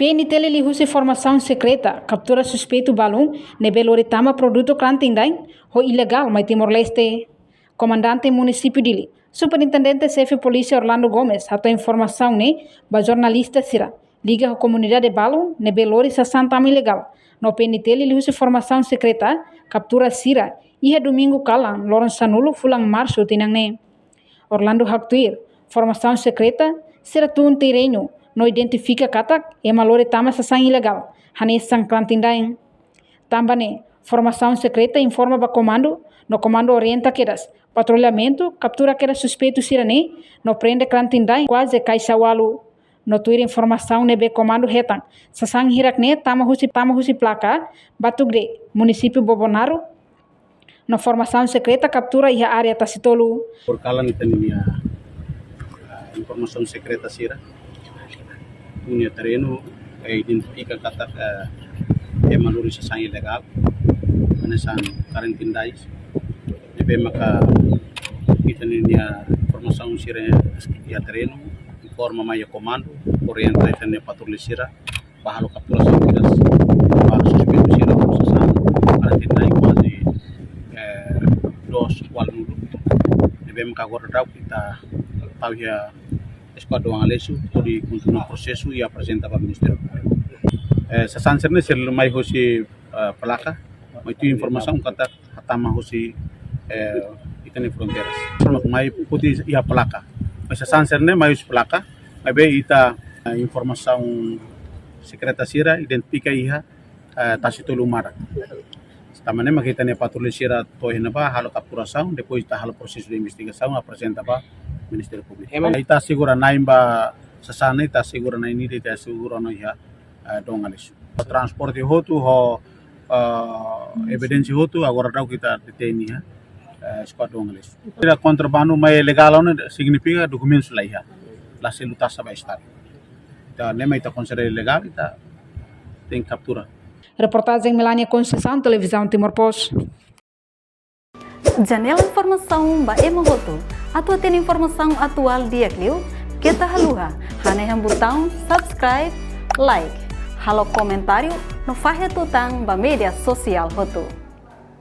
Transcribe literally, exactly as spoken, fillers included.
N T L liuhusi formasaun sekreta kaptura suspeitu balun ne'ebé lori tama produtu krantin-dain ho ilegál mai Timor-Leste. Komandante Munisípiu Dili, Superintendente Xefe Polísia Orlando Gomes hato'o informasaun ne'e ba jornalista sira, liga ho komunidade balun ne'ebé lori sasán tama ilegál, no P N T L liuhusi formasaun sekreta kaptura sira iha Domingu kalan, loron sanulu fulan Marsu tinan ne'e. Orlando haktuir, formasaun sekreta sira tun terrenu no identifika katak ema lori tama sasán ilegál hanesan krantin-dain. Tanba ne'e, formasaun sekreta informa ba komandu, no komandu orienta kedas patrullamentu, kaptura kedas suspeitu sira-ne'e, no prende krantin-dain kuaze kaixa ualu. No tuir informasaun ne'ebé komandu hetan, sasán hirak-ne'e tama husi, tama husi plaka Batugde, Munisípiu Bobonaro, no formasaun sekreta kaptura iha área Tasitolu. Por kalan ita-nia, ah, informasaun sekreta sira tun iha terrenu, eh, identifika katak, eh, ema lori sasán ilegál, hanesan krantin-dain. Ne'ebé maka ita-nia informasaun sira iha terrenu, informa mai iha komandu, orienta ita-nia patrulla sira ba halo kapturasaun kedas ba suspeitu sira ho sasán krantin-dain kuaze, eh, dois ualunulu. Ne'ebé maka agora daudauk ita tau iha Eskuadra Doan Aleixo, hodi kontinua prosesu i aprezenta ba Ministériu Públiku. Eh, sasán sira-ne'e sira mai husi, eh, plaka, mai tuir informasaun katak hatama husi, eh, ita-nia fronteiras. Mai foti iha plaka. Maibé sasán sira-ne'e mai husi plaka, maibé ita, eh, informasaun sekreta sira identifika iha, eh, Tasitolu Mara. Tanba ne'e mak ita-nia patrulla sira to'o iha ne'ebá halo kapturasaun, depois ita halo prosesu de investigasaun, aprezenta ba Ministériu Públiku. Ema- Ita asegura na'in ba sasán ne'e, ita asegura na'in ida, ita asegura no iha, eh, Doan Aleixo. Transporte hotu ho, eh, evidénsia hotu, agora daudauk ita detein iha, eh, Eskuadra Doan Aleixo. Ita kontrabandu mai ilegál ne'e signifika dokumentus la iha, la selu taxa ba Estadu. Ita, ne'e mak ita konsidera ilegál, ita tenke kaptura. Reportajen Melania Conceição, Televizaun Timor Post. Janela informasaun ba ema hotu. Atu hatene informasaun atuál di'ak liu, keta haluha hanehan butaun subscribe, like, halo komentáriu no fahe tutan ba média sosiál hotu.